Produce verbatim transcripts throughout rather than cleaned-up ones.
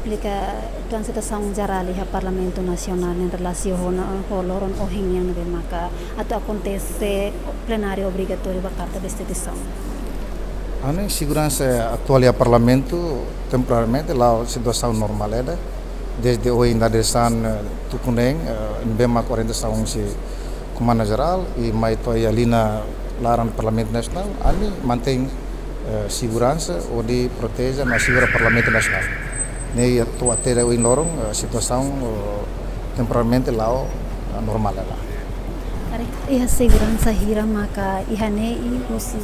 Esplika tan situasaun jerál iha Parlamentu Nasionál ne'e relasiona ho loron ohin nian ne'ebé maka atu akontese plenária obrigatóriu ba Karta Destituisaun. Ha'u hanoin seguransa atuál iha Parlamentu temporariamente la'o situasaun normál ida. Desde ohin dadeer-saan, eh, tuku neen, eh, ne'ebé maka orientasaun husi Komandu Jerál i mai to'o iha liña laran Parlamentu Nasionál, ami mantein, eh, seguransa hodi proteje no asegura Parlamentu Nasionál. Ne'e atu hatene ohin loron, eh, situasaun, eh, temporariamente la'o, eh, normál hela. Karik iha seguransa hira maka iha ne'e i husi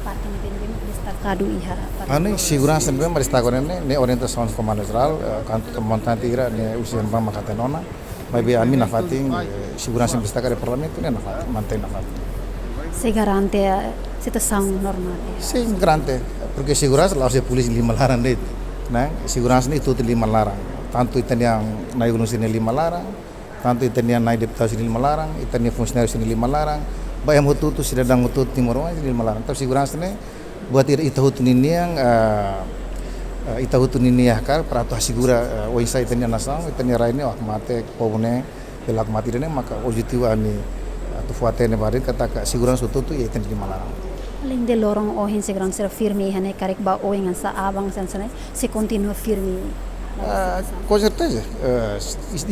parte ne'ebé-ne'ebé mak destakadu iha parte. Ha'u hanoin seguransa ne'ebé mak destakadu ne'e, ne'e orientasaun Komandu Jerál, eh, kuantu montante hira ne'e husi ne'ebé mak hatene ona. Maibé ami nafatin, eh, seguransa ne'ebé destakadu iha Parlamentu ne'e nafatin, mantein nafatin. Sei garante, eh, situasaun normál, eh? Sin, garante, porke seguransa la'ós polísia lima laran de'it. Ne'e, seguransa ne'e tuir lima laran. Tantu ita-nia na'i-ulun sira-nia lima laran, tantu ita-nia na'i deputadu sira-nia lima laran, ita-nia funsionáriu sira-nia lima laran, ba ema hotu-hotu, sidadaun hotu-hotu timoroan sira-nia lima laran. Entaun seguransa ne'e buat ita, ita hotu ninian, eh, eh, ita hotu ninian hakarak para atu asegura, eh, oinsá ita-nia nasaun, ita-nia rai ne'e, hakmatek, povu ne'e, bele hakmatek ida-ne'e, maka objetivu ami, eh, atu fó-hatene ba de'it katak seguransa hotu-hotu iha ita-nia lima laran. Aleinde loron ohin seguransa sira firme iha ne'e, karik ba oin hanesan aban hanesan ne'e, sei kontinua firme? Ah, com certeza. Eh,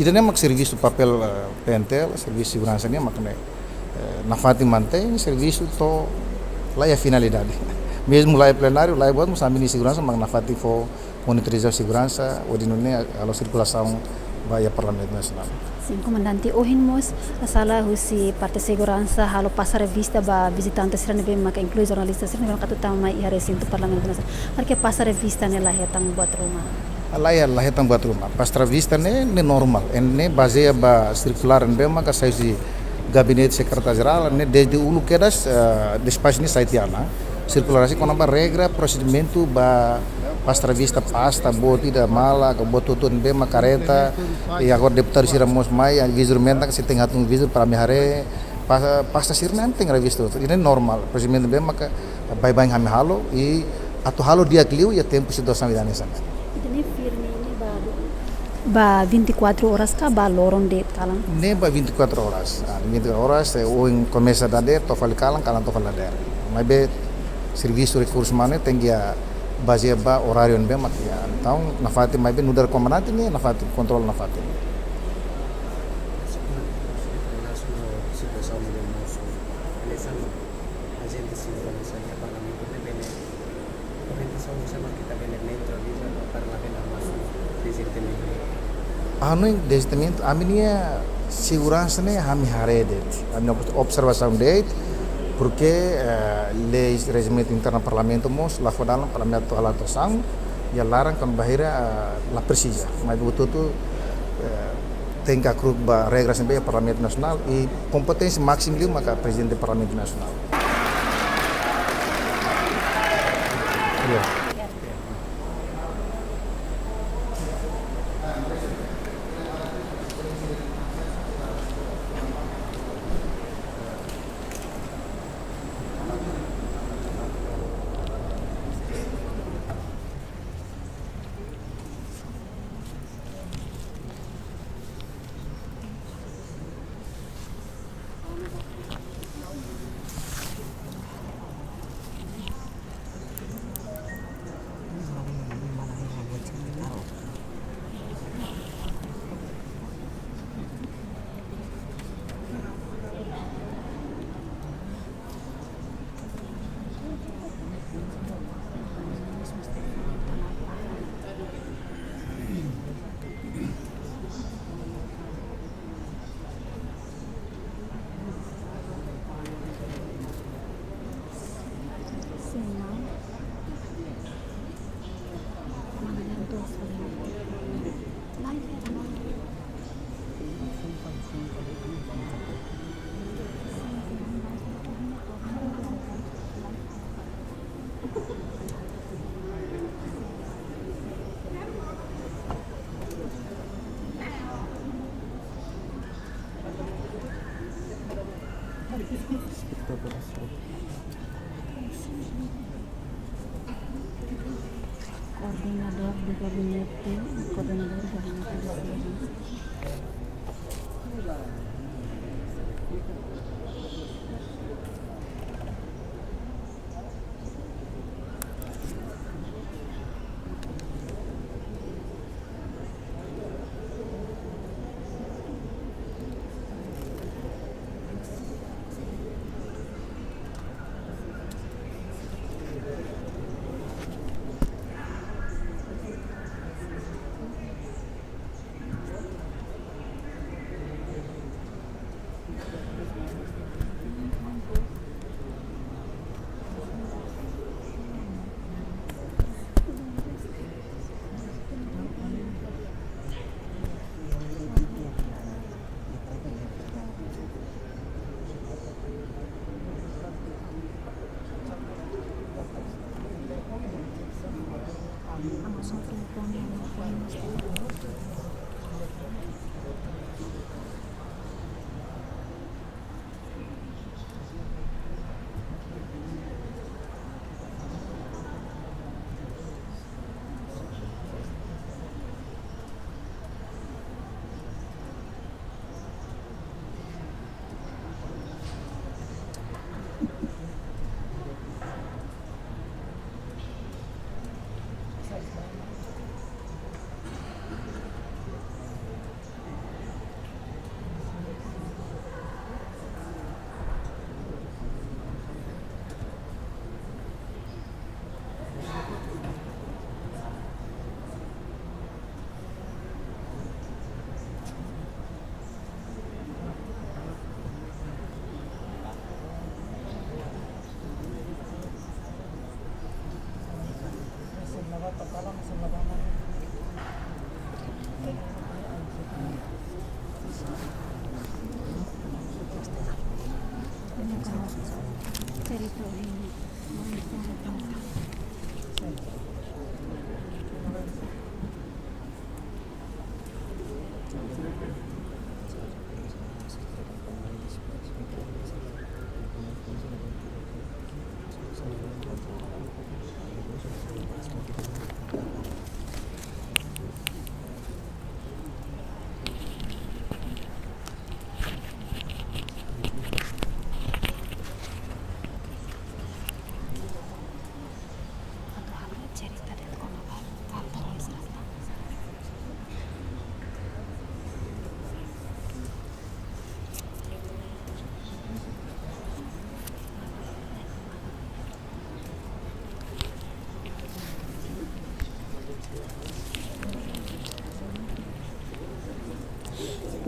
ida-ne'e mak servisu papél, eh, P N T L, servisu seguransa nian mak ne'e. Eh, nafatin mantein servisu to'o laiha finalidade. Mezmu laiha plenáriu, laiha buat, mas ami-nia seguransa mak nafatin fó monitoriza seguransa, hodi nune'e halo sirkulasaun ba iha Parlamentu Nasionál. Sin, Komandante, ohin mós sala husi parte seguransa halo pasa revista ba vizitante sira ne'ebé maka inklui jornalista sira ne'ebé maka atu tama mai iha resintu Parlamentu Nasionál. Karik pasa revista ne'e la hetan buat ruma? Laiha, la hetan buat ruma. Pasa revista ne'e, ne'e normál. Ne'e bazeia ba sirkulár ne'ebé maka sai husi Gabinete Sekretáriu Jerál, ne'e desde uluk kedas, eh, despaxu ne'e sai tiha ona. Sirkulár husi kona-ba regra prosedimentu ba pasa revista, pasta, boot ida, mala, ka boot hotu-hotu ne'ebé mak kareta, i agora deputadu sira mós mai, ah, vizur mentan, sei tenke hatún vizur para ami haree, pasta, pasta sira-ne'e tenke revista hotu. Ida-ne'e normál, prosedimentu ne'ebé maka baibain ami halo, i atu halo di'ak liu iha tempu situasaun ida hanesan ne'e. Ida-ne'e firme ne'e ba, ba vinte e quatro horas ka ba loron de'it kalan? Ne'e ba vinte e quatro horas. Ah, vinte e quatro horas, eh, ohin komesa dadeer to'o fali kalan, kalan to'o fali dadeer. Maibé servisu rekursu umanu tenke iha bazeia ba oráriu ne'ebé mak iha. Entaun, nafatin maibé nu'udar komandante ne'e, nafatin, kontrola nafatin. Situasaun ne'e mós, ajente seguransa iha Parlamentu ne'e bele orientasaun oinsá mak ita bele neutraliza para labele hamosu rezistensiamentu. Ha'u hanoin rezistensiamentu, ami-nia seguransa ne'e ami haree de'it, ami-nia observasaun de'it, porke, eh, leis rejimentu internu Parlamentu mós la fó dalan para ami atu halo atuasaun iha laran kuandu bainhira, eh, la presiza. Maibé hotu-hotu, eh, tenke hakru'uk ba regras ne'ebé iha Parlamentu Nasionál i kompeténsia másimu liu maka Prezidente Parlamentu Nasionál. Iya. Koordenadór de gabinete, koordenadór de gabinete de seguransa.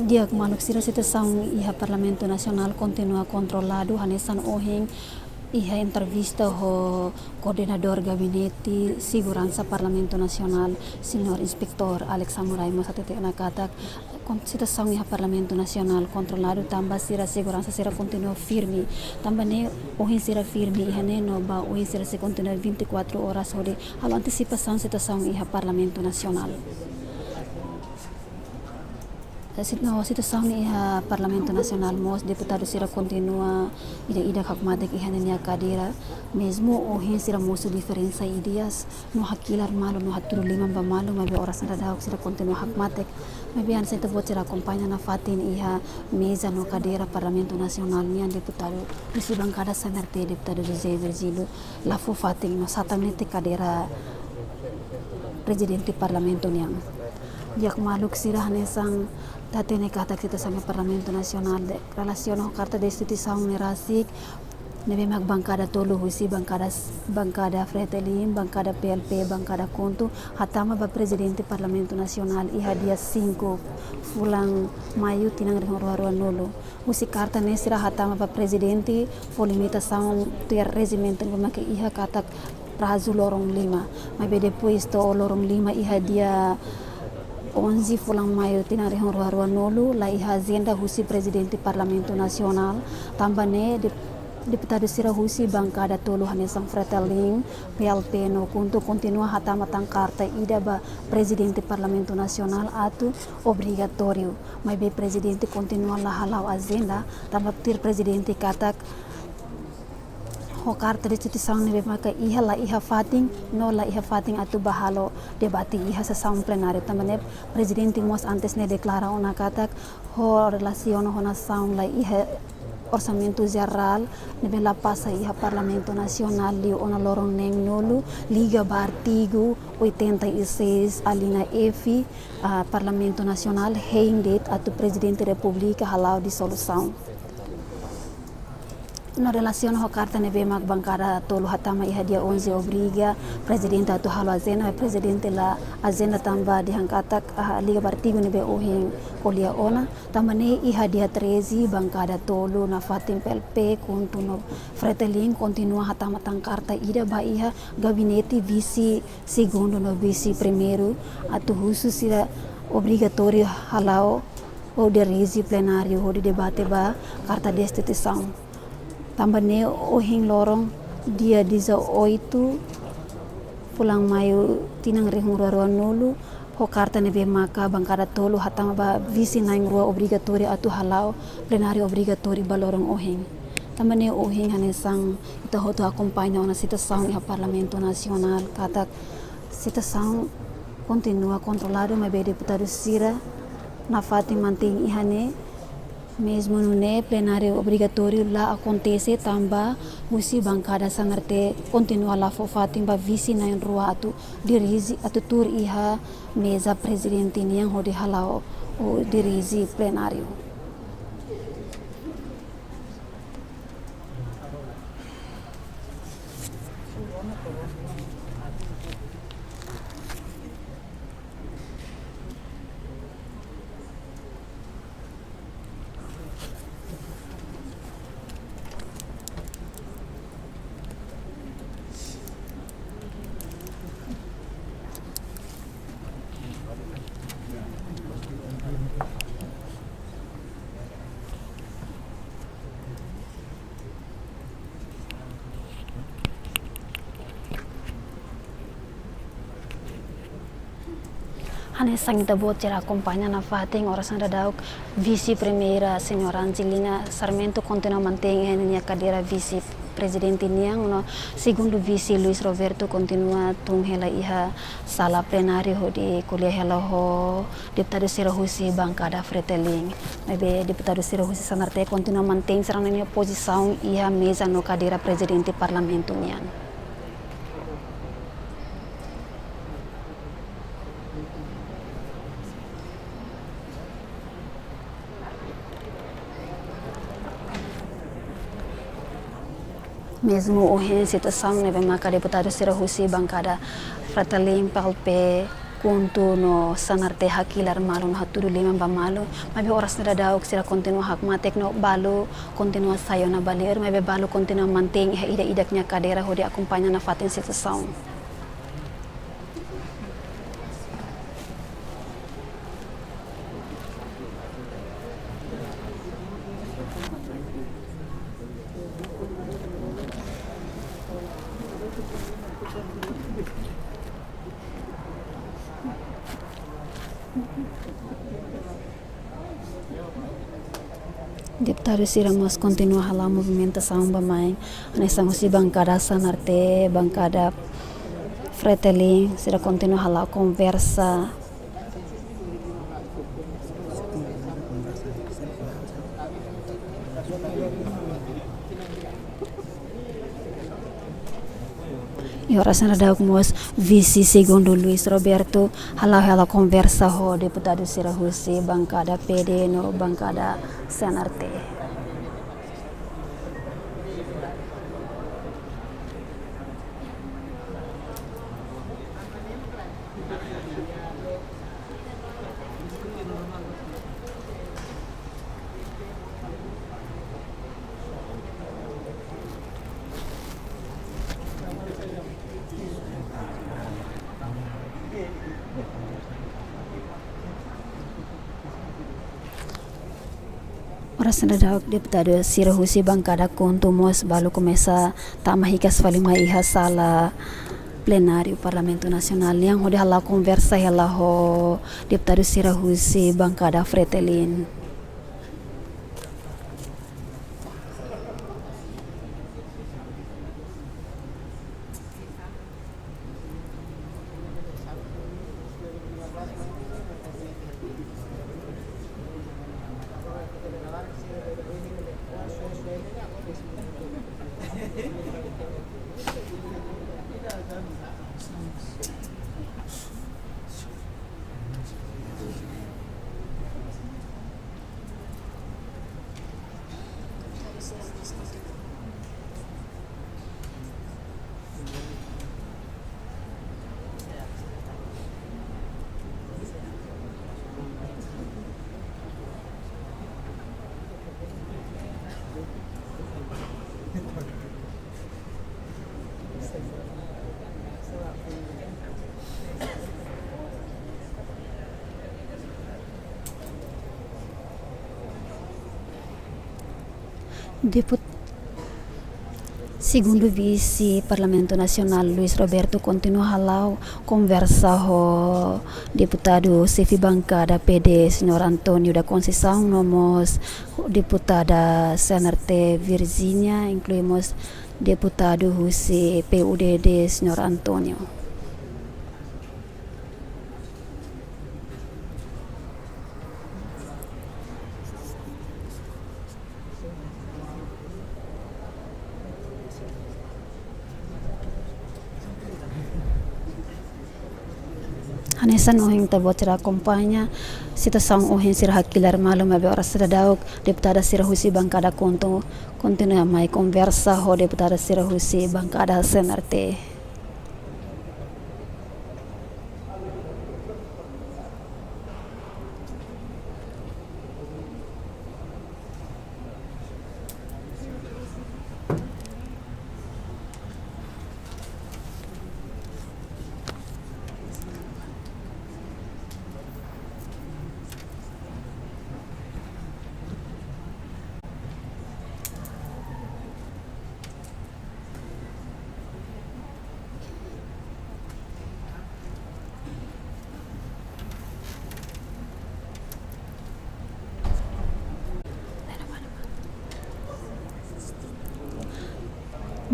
Di'ak maluk sira, situasaun iha Parlamentu Nasionál kontinua kontroladu, hanesan ohin iha entrevista ho Koordenadór Gabinete Seguransa Parlamentu Nasionál, Señór Inspetór Alex Samurai mós hatete ona katak kon-, situasaun iha Parlamentu Nasionál kontroladu, tanba sira seguransa sira kontinua firme. Tanba ne'e ohin sira firme iha ne'e no ba oin sira sei kontinua vinte e quatro horas hodi halo antesipasaun situasaun iha Parlamentu Nasionál. Sit-, no situasaun iha Parlamentu Nasionál mós deputadu sira kontinua ida-idak hakmatek iha ninia kadeira. Mezmu ohin sira mosu diferensa ideias, no hakilar malu, no hatudu liman ba malu, maibé oras ne'e daudaun sira kontinua hakmatek. Maibé hanesan ita-boot sira akompaña nafatin iha meza no kadeira Parlamentu Nasionál nian, deputadu husi bankada C N R T, deputadu José Virgílio, la fó fatin no satan netik kadeira prezidente Parlamentu nian. Di'ak maluk sira, hanesan ita hatene katak situasaun iha Parlamentu Nasionál de, relasiona ho karta destituisaun ne'e rasik, ne'ebé mak bankada tolu husi bankada, bankada Fretilin, bankada P L P, bankada KHUNTO, hatama ba prezidente Parlamentu Nasionál iha dia cinco fulan Maiu tinan rihun rua rua nulu. Husi karta ne'e sira hatama ba prezidente fó limitasaun tuir rejimentu ne'ebé mak iha katak prazu loron lima. Maibé depois to'o loron lima iha dia onze fulan Maiu tinan rihun rua rua nulu, la iha ajenda husi prezidente Parlamentu Nasionál. Tanba ne'e dep-, deputadu sira husi bankada tolu hanesan Fretilin, P L P no KHUNTO kontinua hatama tan karta ida ba prezidente Parlamentu Nasionál atu obrigatóriu. Maibé prezidente kontinua la hala'o ajenda, tanba tuir prezidente katak Ho karta destituisaun ne'ebé maka iha la iha fatin, no la iha fatin atu bá halo debate iha sesaun plenáriu. Tanba ne'e Prezidente mós antes ne'e deklara ona katak ho relasiona ho nasaun la iha orsamentu jerál ne'ebé la pasa iha Parlamentu Nasionál liu ona loron neen-nulu, liga ba artigu oitenta e seis, alínea F, ah, Parlamentu Nasionál hein de'it atu Prezidente Repúblika hala'o disolusaun. No relasiona ho karta ne'ebé mak bankada tolu hatama iha dia onze, obriga Prezidente atu halo ajenda, Prezidente la ajenda tanba dehan katak, ah, liga ba artigu ne'ebé ohin ko'alia ona, tanba ne'e iha dia treze bankada tolu nafatin P L P, KHUNTO no Fretilin kontinua hatama tan karta ida ba iha gabinete vise segundu no vise primeiru atu husu sira obrigatóriu hala'o ou dirije plenáriu hodi debate ba karta destituisaun. Tanba ne'e ohin loron dia dezoito fulan Maiu tinan rihun rua rua-nulu, ho karta ne'ebé maka bankada tolu hatama ba vise na'in-rua obrigatóriu atu hala'o plenáriu obrigatóriu ba loron ohin. Tanba ne'e ohin hanesan ita hotu akompaña ona situasaun iha Parlamentu Nasionál katak situasaun kontinua kontroladu, maibé deputadu sira nafatin mantein iha ne'e. Mezmu nune'e plenáriu obrigatóriu la akontese tanba husi bankada CNRT kontinua la fó fatin ba vise na'in-rua atu dirije, atu tuur iha meza Prezidente nian hodi hala'o ou dirije plenáriu. Hanesan ita-boot sira akompaña nafatin, oras ne'e daudaun Vise Primeira, Señora Angelina Sarmento, kontinua mantein iha nia kadeira Vise Prezidente nian, no Segundu Vise Luis Roberto kontinua tun hela iha sala plenáriu hodi ko'alia hela ho deputadu sira husi bankada Fretilin. Maibé deputadu sira husi CNRT kontinua mantein sira-nia pozisaun iha meza no kadeira Prezidente Parlamentu nian. Mezmu ohin situasaun ne'ebé maka deputadu sira husi bankada Fretilin, P L P, KHUNTO no CNRT hakilar malu no hatudu liman ba malu, maibé oras ne'e daudaun sira kontinua hakmatek no balu kontinua sai ona ba li'ur, maibé balu kontinua mantein iha ida-idak nia kadeira hodi akompaña nafatin situasaun. Deputadu sira mós kontinua hala'o movimentasaun ba mai, hanesan husi bankada CNRT, bankada Fretilin, sira kontinua hala'o konversa. I oras ne'e daudaun mós Vise Segundu Luis Roberto hala'o hela konversa ho deputadu sira husi bankada PD no bankada CNRT. Oras ne'e daudaun deputadu sira husi bankada KHUNTO mós balu komesa tama hikas fali mai iha sala plenáriu Parlamentu Nasionál nian hodi hala'o konversa hela ho deputadu sira husi bankada Fretilin. Deput-, Segundu Vise Parlamentu Nasionál Luis Roberto kontinua hala'o konversa ho deputadu xefe bankada P D, señór António da Conceição, no mós deputada C N R T Virgínia, inklui mós deputadu husi P U D D, señór António. Hanesan ohin ita-boot sira akompaña, situasaun ohin sira hakilar malu, maibé oras dadauk deputada sira husi bankada KHUNTO kontinua mai konversa ho deputada sira husi bankada C N R T.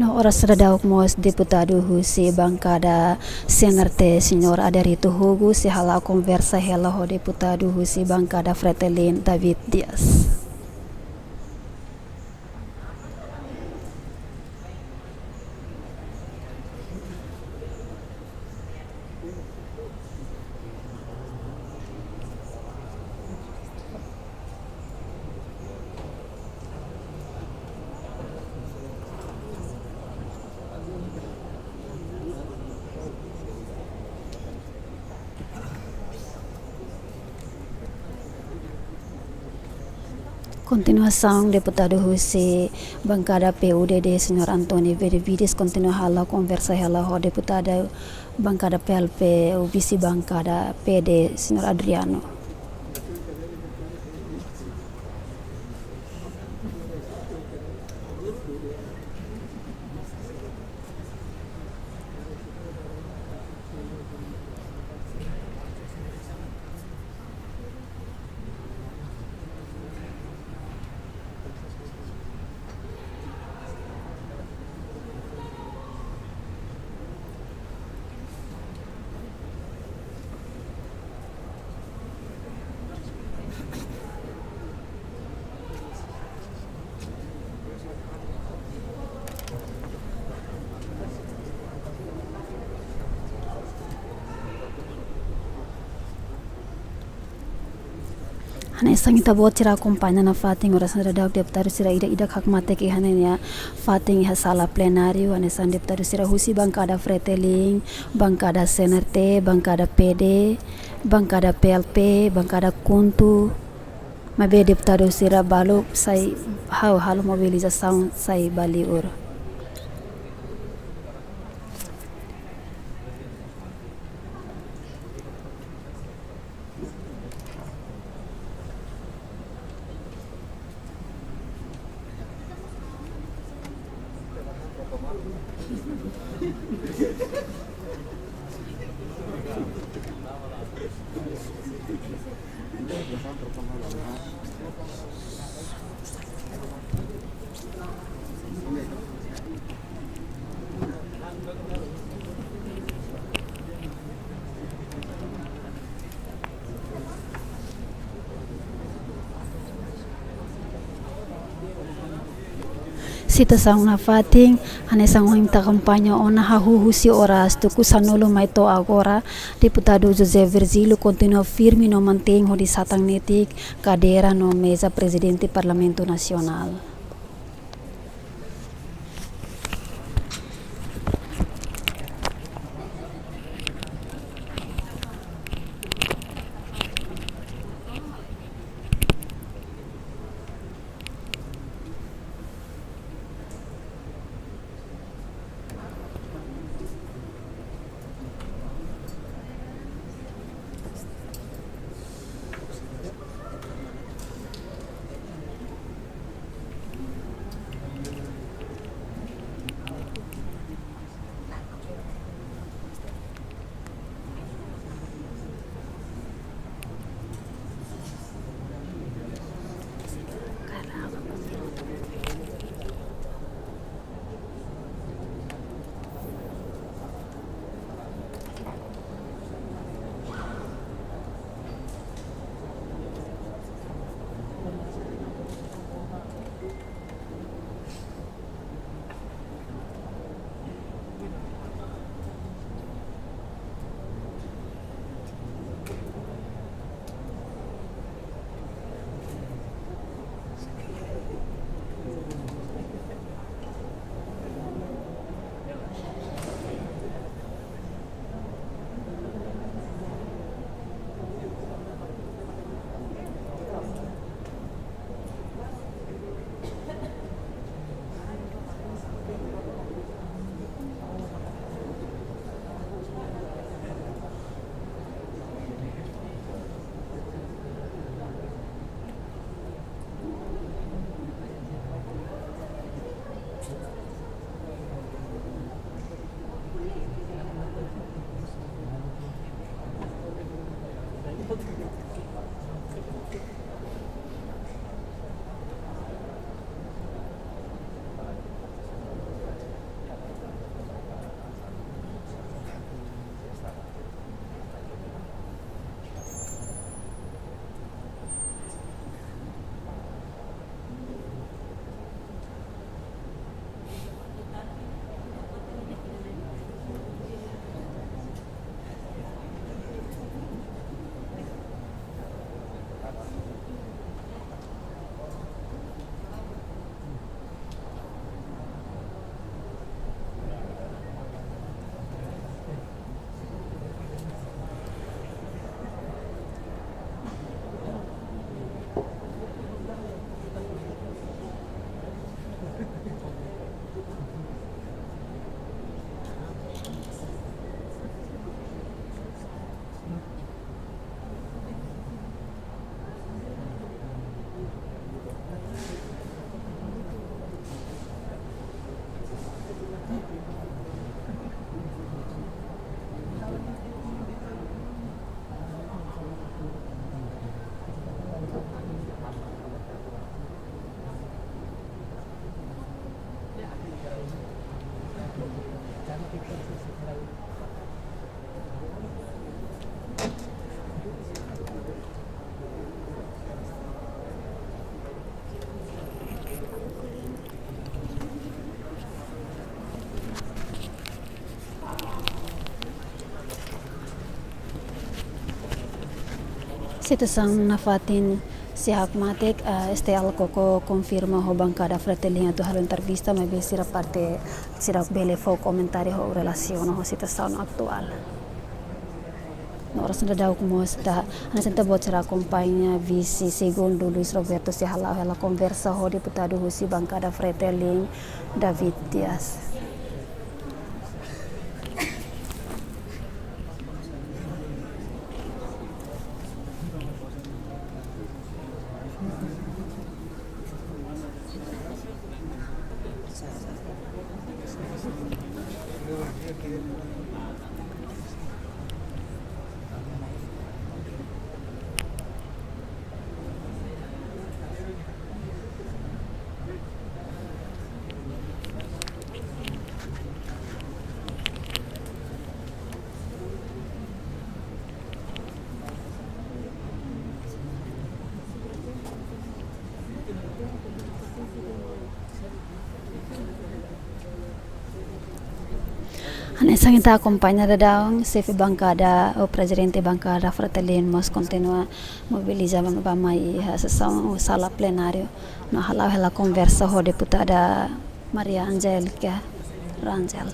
No oras dadauk mós deputadu husi bankada C N R T, señór Aderito Hugo, sei hala'o konversa hela ho deputadu husi bankada Fretilin, David Dias. Kontinuasaun, deputadu husi bankada P U D D, señór António Benevides, kontinua hala'o konversa hela ho deputadu bankada P L P, ou vise bankada P D, señór Adriano. Hanesan ita-boot sira akompaña nafatin, oras ne'e dadauk deputadu sira ida-idak hakmatek iha ne'e nia fatin iha sala plenáriu, hanesan deputadu sira husi bankada Fretilin, bankada C N R T, bankada P D, bankada P L P, bankada KHUNTO, maibé deputadu sira balu sai halo, halo mobilizasaun sai ba liur. Situasaun nafatin, hanesan ohin ita akompaña ona, hahú husi oras tuku sanulu mai to'o agora, Deputadu José Virgílio kontinua firme no mantein hodi satan netik kadeira no meza Prezidente Parlamentu Nasionál. Situasaun nafatin sei hakmatek, eh, STL koko konfirma ho bankada Fretilin atu halo entrevista, maibé sira parte sira bele fó komentáriu ho relasiona ho situasaun atuál. No oras ne'e daudaun mós ita, hanesan ita-boot sira akompaña, Vise Segundu Luis Roberto sei hala'o hela konversa ho deputadu husi bankada Fretilin, David Dias. Hanesan ita akompaña daudaun, xefe bankada ou prezidente bankada Fretilin mós kontinua mobiliza ba, ba mai iha sesaun sala plenáriu no hala'o hela konversa ho deputada Maria Angélica Rangel.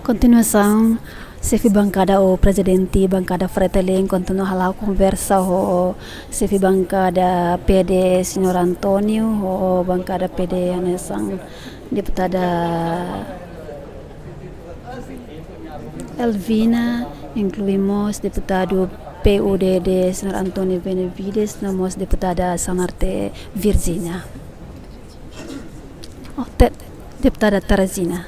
Kontinuasaun, xefe bankada ou prezidente bankada Fretilin kontinua hala'o konversa ho xefe bankada P D, señór António, ho bankada P D hanesan deputada Elvina, inklui mós deputadu P U D D, señór António Benavides, no mós deputada Sanarte Virginia. Oh, te-, deputada Teresina.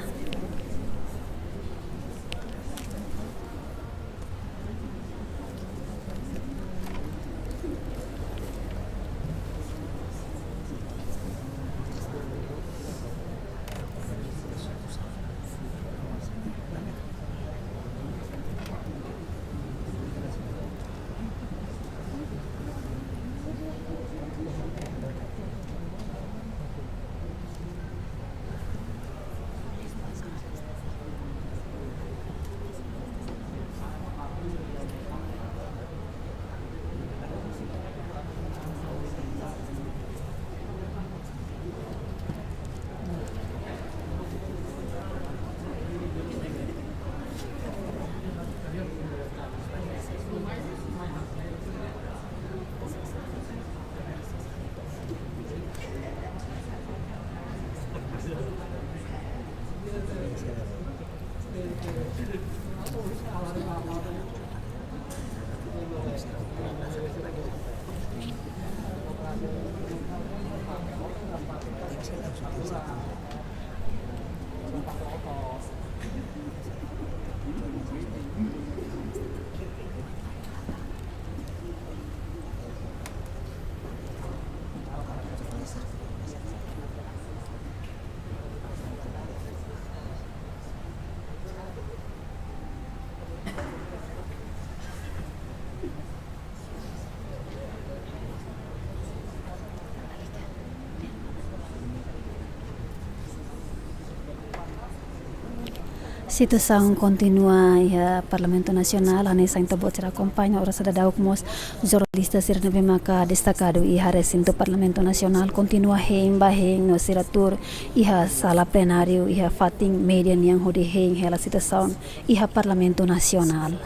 Situasaun kontinua iha Parlamentu Nasionál, hanesan ita-boot sira akompaña oras daudauk mós, jornalista sira ne'ebé maka destakadu iha resintu Parlamentu Nasionál kontinua hein ba hein no sira tuur iha sala plenáriu iha fatin média nian hodi hein hela situasaun iha Parlamentu Nasionál.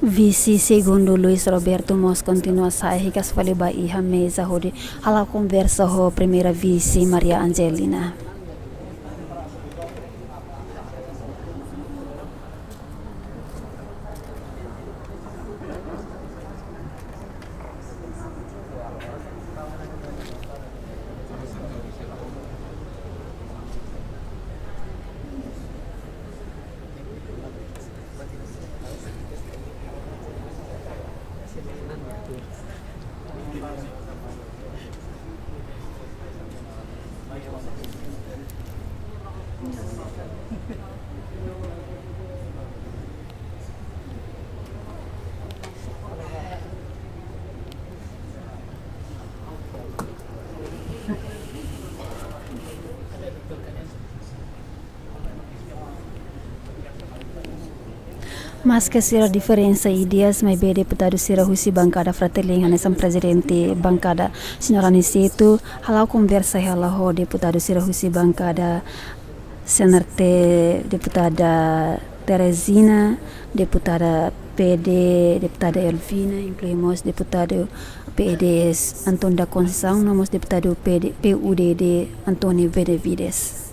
Vise Segundu Luis Roberto mós kontinua sa'e hikas fali ba iha meza hodi hala'o konversa ho Primeira Vise Maria Angelina. Maske sira diferensa ideias, maibé deputadu sira husi bankada Fretilin, hanesan prezidente bankada, señór Aniceto, hala'o konversa hela ho deputadu sira husi bankada C N R T, deputada Teresina, deputada P D, deputada Elvina, inklui mós deputadu P D S António da Conceição, no mós deputadu P D, P U D D António Benavides.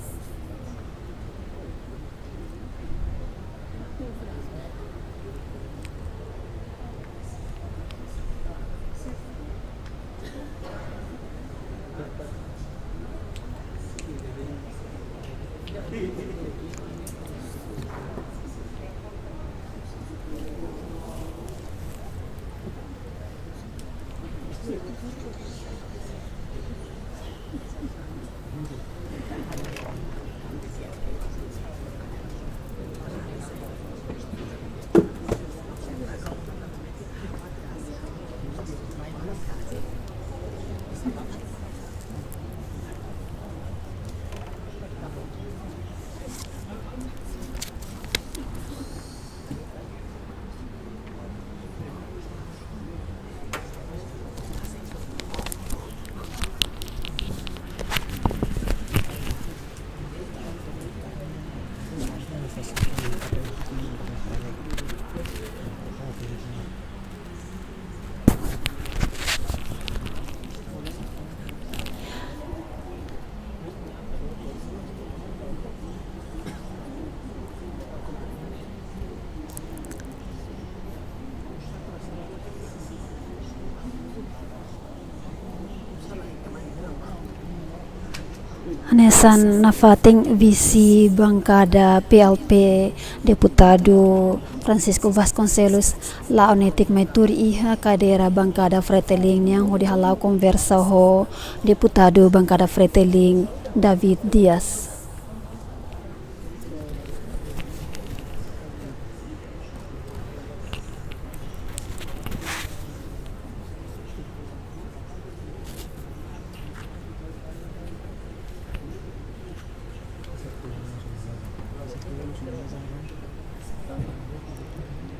Hanesan nafatin, vise bankada P L P, deputadu Francisco Vasconcelos, la'o netik mai tuur iha kadeira bankada Fretilin nian hodi hala'o konversa ho deputadu bankada Fretilin, David Dias.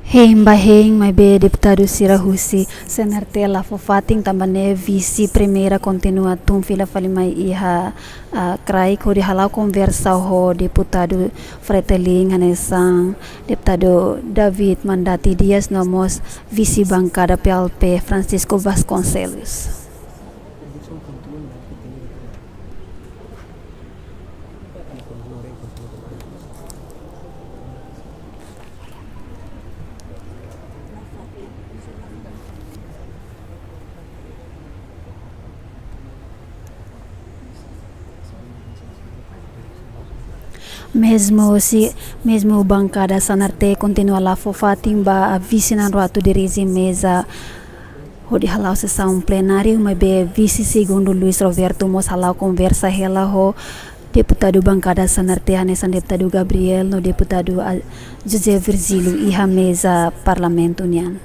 Hein ba hein, maibé deputadu sira husi C N R T la fó fatin, tanba ne'e vise primeira kontinua tun fila fali mai iha, ah, kraik hodi hala'o konversa ho deputadu Fretilin, hanesan deputadu David Mandati Dias, no mós vise bankada P L P Francisco Vasconcelos. Mezmu si, mezmu bankada C N R T kontinua la fó fatin ba vise na'in-rua atu dirije meza hodi hala'o sesaun plenáriu, maibé vise segundu Luis Roberto mós hala'o konversa hela ho deputadu bankada C N R T hanesan deputadu Gabriel no deputadu, ah, José Virgílio iha meza Parlamentu nian.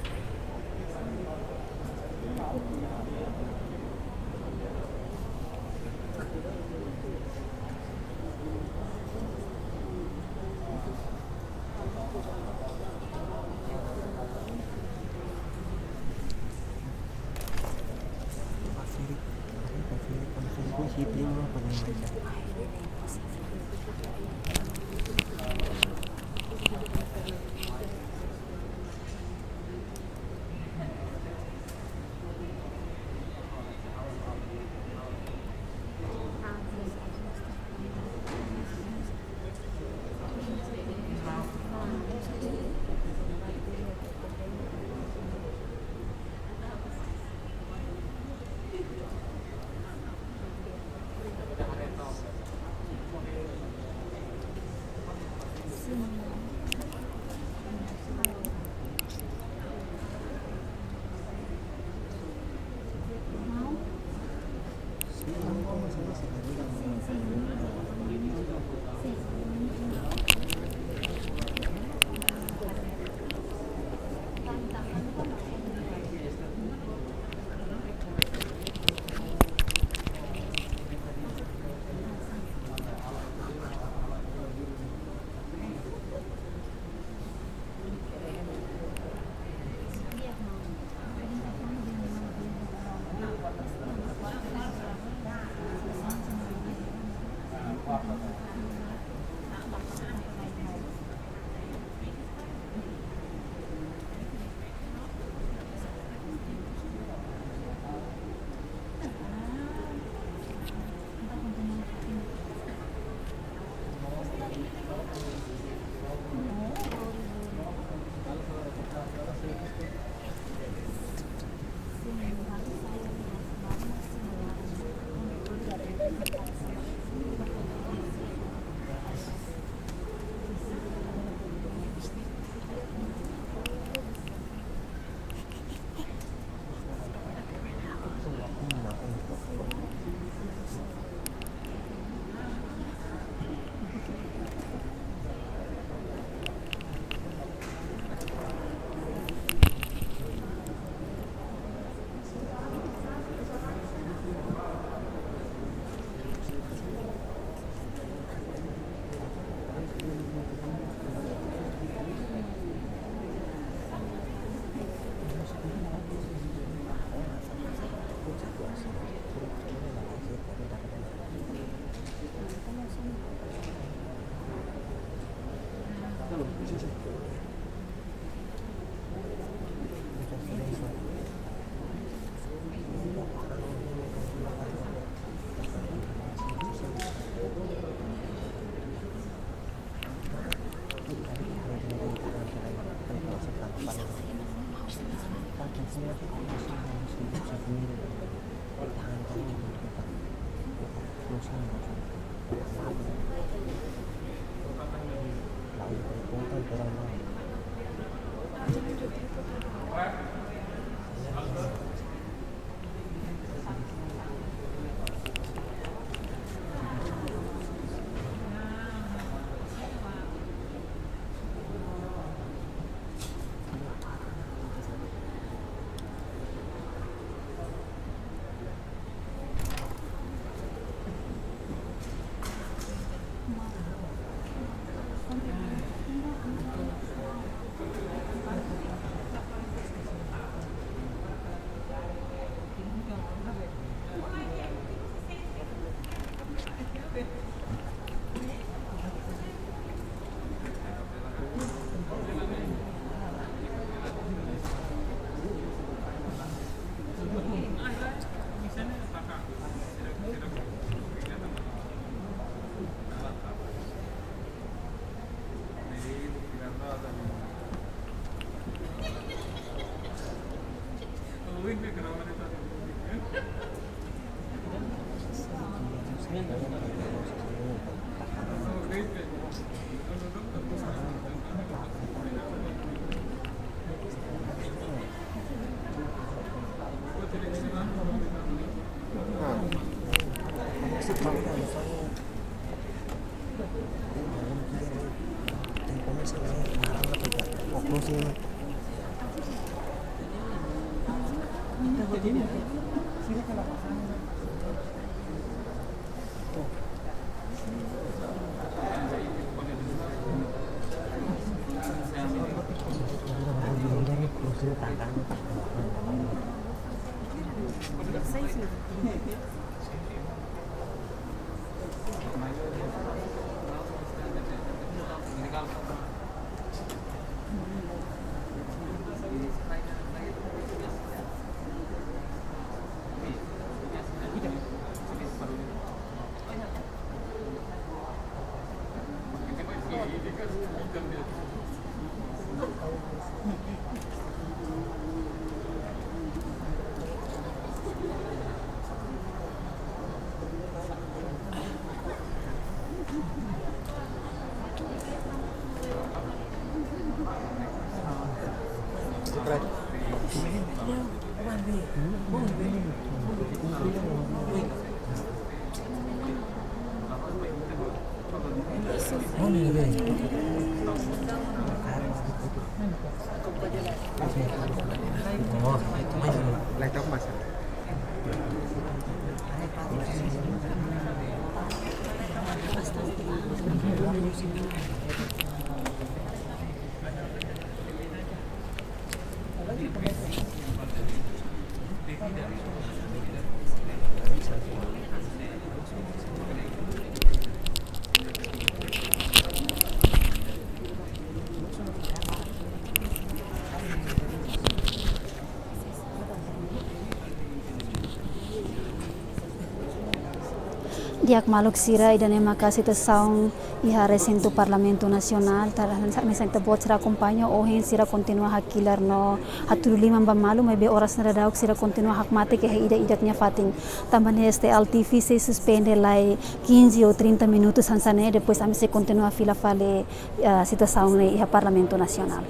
Di'ak maluk sira, ida-ne'e maka situasaun iha resintu Parlamentu Nasionál. Tanba hanesan ita-boot sira akompaña, ohin sira kontinua hakilar no hatudu liman ba malu, maibé oras ne'e daudaun sira kontinua hakmatek iha ida-idak nia fatin. Tanba ne'e S T L T V sei suspende lai quinze ou trinta minutos hanesan ne'e, depois ami sei kontinua fila fali, eh, situasaun ne'e iha Parlamentu Nasionál.